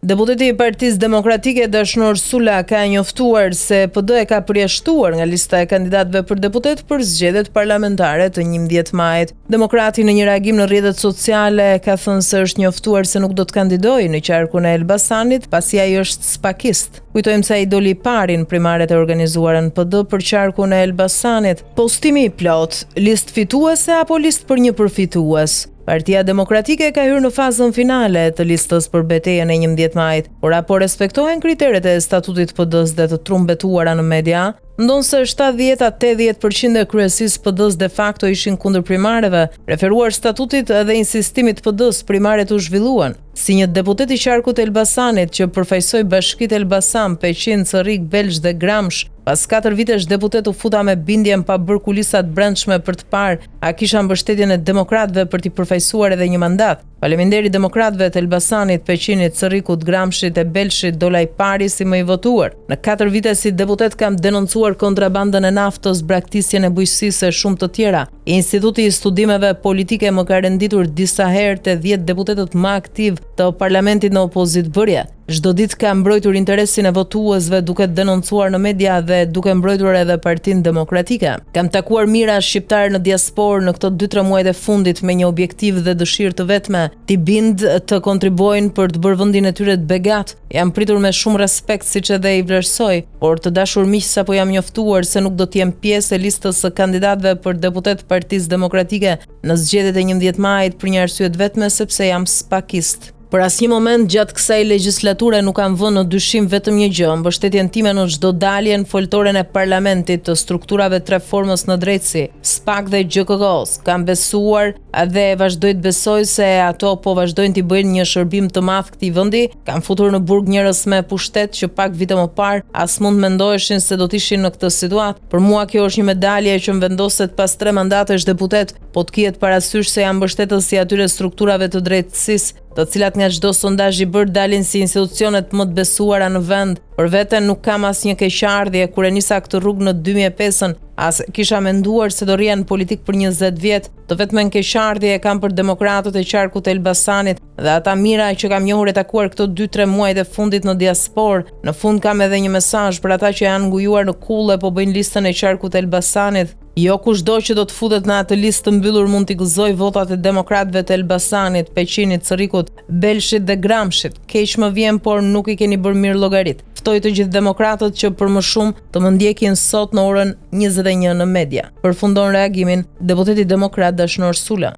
Deputeti i Partisë Demokratike Dashnor Sula ka njoftuar se PD e ka përjashtuar nga lista e kandidatëve për deputetë për zgjedhjet parlamentare të 11 majit. Demokrati në një reagim në rrjetet sociale ka thënë se është njoftuar se nuk do të kandidojë në qarkun e Elbasanit, pasi ai është spakist. Kujtojmë se ai doli i pari në primaret e organizuara në PD për qarkun e Elbasanit. Postimi i plotë, listë fituese apo listë për një përfitues? Partia Demokratike ka hyrë në fazën finale të listës për betejën e 11 majit, por a po respektohen kriteret e statutit të PD-së dhe të trumbetuara në media? Ndonëse 70 a 80% e kryesisë PD-së de facto ishin kundër primareve, referuar statutit dhe insistimit të PD-së, primaret u zhvilluan. Si një deputet i qarkut të Elbasanit që përfaqësoi bashkitë Elbasan, Peqin, Cërrik, Belsh dhe Gramsh, pas 4 vitesh deputet u futa me bindjen pa bërë kulisa të brendshme për të parë A kisha mbështetjen e demokratëve për t'i përfaqësuar edhe një mandat? Faleminderit demokratëve të Elbasanit, Peqinit, Cërrikut, Gramshit e Belshit, dola i pari si më i votuar. Në katër vite si deputet kam denoncuar kontrabandën e naftës, braktisjen e bujqësisë e shumë të tjera. Instituti i Studimeve Politike më ka renditur disa herë te 10 deputetët më aktivë të parlamentit në opozitëbërje. Çdo ditë kam mbrojtur interesin e votuesve duke denoncuar në media dhe duke mbrojtur edhe Partinë Demokratike. Kam takuar mijëra shqiptarë në diasporë në këto 2-3 muajt e fundit me një objektiv dhe dëshirë të vetme, t'i bind të kontribuojnë për të bërë vendin e tyre të begatë. Jam pritur me shumë respekt siç edhe i vlerësoj, por të dashur miq sapo jam njoftuar se nuk do të jem pjesë e listës së kandidatëve për deputetë të Partisë Demokratike në zgjedhjet e 11 majit për një arsye të vetme sepse jam spakist. Për asnjë moment gjatë kësaj legjislature nuk kam vënë në dyshim vetëm një gjë, mbështetjen time në çdo dalje në foltoren e parlamentit të strukturave të reformës në drejtësi, SPAK dhe GJKKO-s. Kam besuar dhe vazhdoj të besoj se ato po vazhdojnë t'i bëjnë një shërbim të madh këtij vendi. Kam futur në burg njerëz me pushtet që pak vite më parë as mund të mendoheshin se do të ishin në këtë situatë. Për mua kjo është një medalje që më vendoset pas tre mandatesh deputet, Po të kihet parasysh se jam mbështetës i atyre strukturave të drejtësisë, të cilat nga çdo sondazh i bërë dalin si institucionet më të besuara në vend. Për veten nuk kam asnjë keqardhje, kur e nisa këtë rrugë në 2005-ën, as kisha menduar se do rrija në politikë për 20 vjet. Të vetmen keqardhje e kam për demokratët e qarkut të Elbasanit dhe ata mijëra që kam njohur e takuar këto 2-3 muajt e fundit në diasporë. Në fund kam edhe një mesazh për ata që janë ngujuar në kullë e po bëjnë listën e qarkut të Elbasanit. Jo kushdo që do të futet në atë listë të mbyllur mund t'i gëzojë votat e demokratëve të Elbasanit, Peqinit, Cërrikut, Belshit dhe Gramshit. Keq më vjen, por nuk i keni bërë mirë llogaritë. Ftoj të gjithë demokratët që për më shumë të më ndjekin sot në orën 21 në media. Përfundon reagimin deputeti demokrat Dashnor Sula.